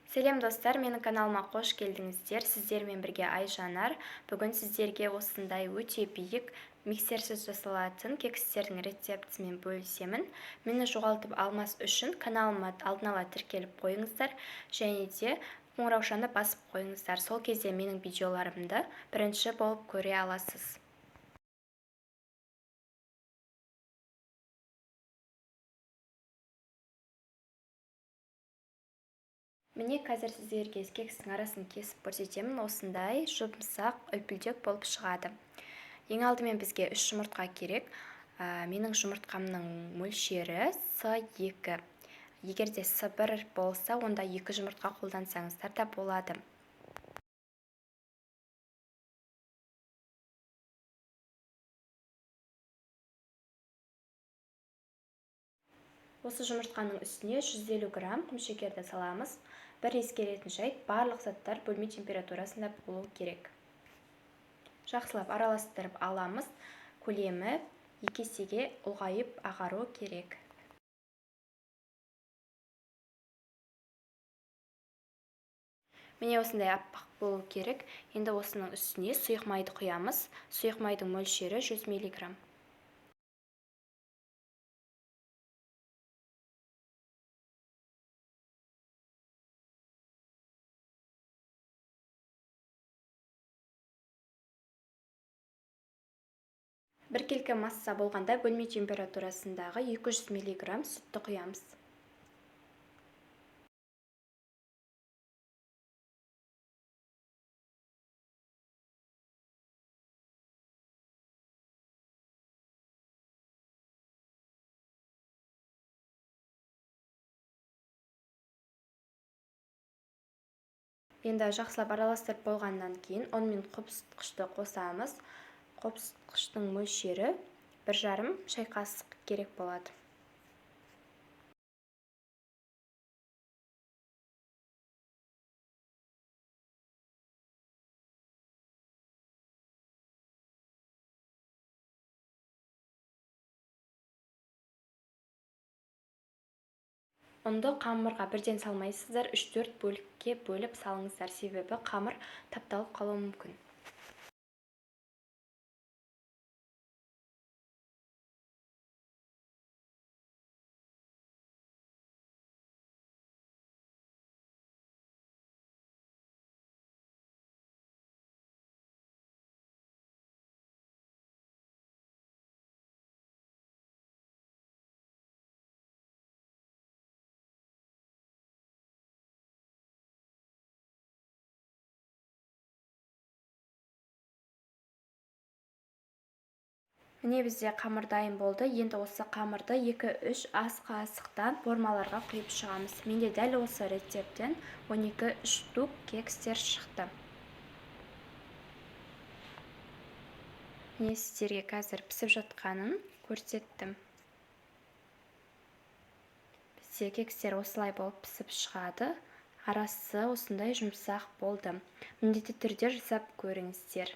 Сәлем достар, менің каналыма қош келдіңіздер. Сіздермен бірге Айжанар. Бүгін сіздерге осындай өте биік миксерсіз жасалатын кекстердің рецептісімен бөлісемін. Мені жоғалтып алмас үшін каналыма алдын ала тіркеліп қойыңыздар және де қоңыраушаны басып қойыңыздар. Сол кезде менің видеоларымды бірінші болып көре аласыз. Міне қазір сіздерге кекстің арасын кесіп көрсетемін. Осындай жұмсақ үлпілдек болып шығады. Ең алдымен бізге 3 жұмыртқа керек. Менің жұмыртқамның мөлшері С2. Егер де С1 болса, онда 2 жұмыртқа қолдансаңыздар да болады. Осы жұмыртқаның үстіне 150 грамм құмшекерді саламыз. Бір ескеретін жайт, барлық заттар бөлме температурасында болу керек. Жақсылап араластырып аламыз. Көлемі 2 есеге ұлғайып ағару керек. Міне осындай аппақ болу керек. Енді осының үстіне сұйық майды құямыз. Сұйық майдың мөлшері 100 миллиграмм. Біркелкі масса болғанда бөлме температурасындағы 200 миллиграмм сүтті құямыз. Енді жақсылап араластырып болғаннан кейін ұн мен қопсытқышты қосамыз. Қопсытқыштың мөлшері 1,5 шай қасық керек болады. Ұнды қамырға бірден салмайсыздар, 3-4 бөлікке бөліп салыңыздар, себебі қамыр тапталып қалуы мүмкін. Міне бізде қамыр дайын болды. Енді осы қамырды 2-3 ас қасықтан формаларға құйып шығамыз. Менде дәл осы рецепттен 12 штук кекстер шықты. Міне сіздерге қазір пісіп жатқанын көрсеттім. Бізде кекстер осылай болып пісіп шығады. Арасы осындай жұмсақ болды. Міндетті түрде жасап көріңіздер.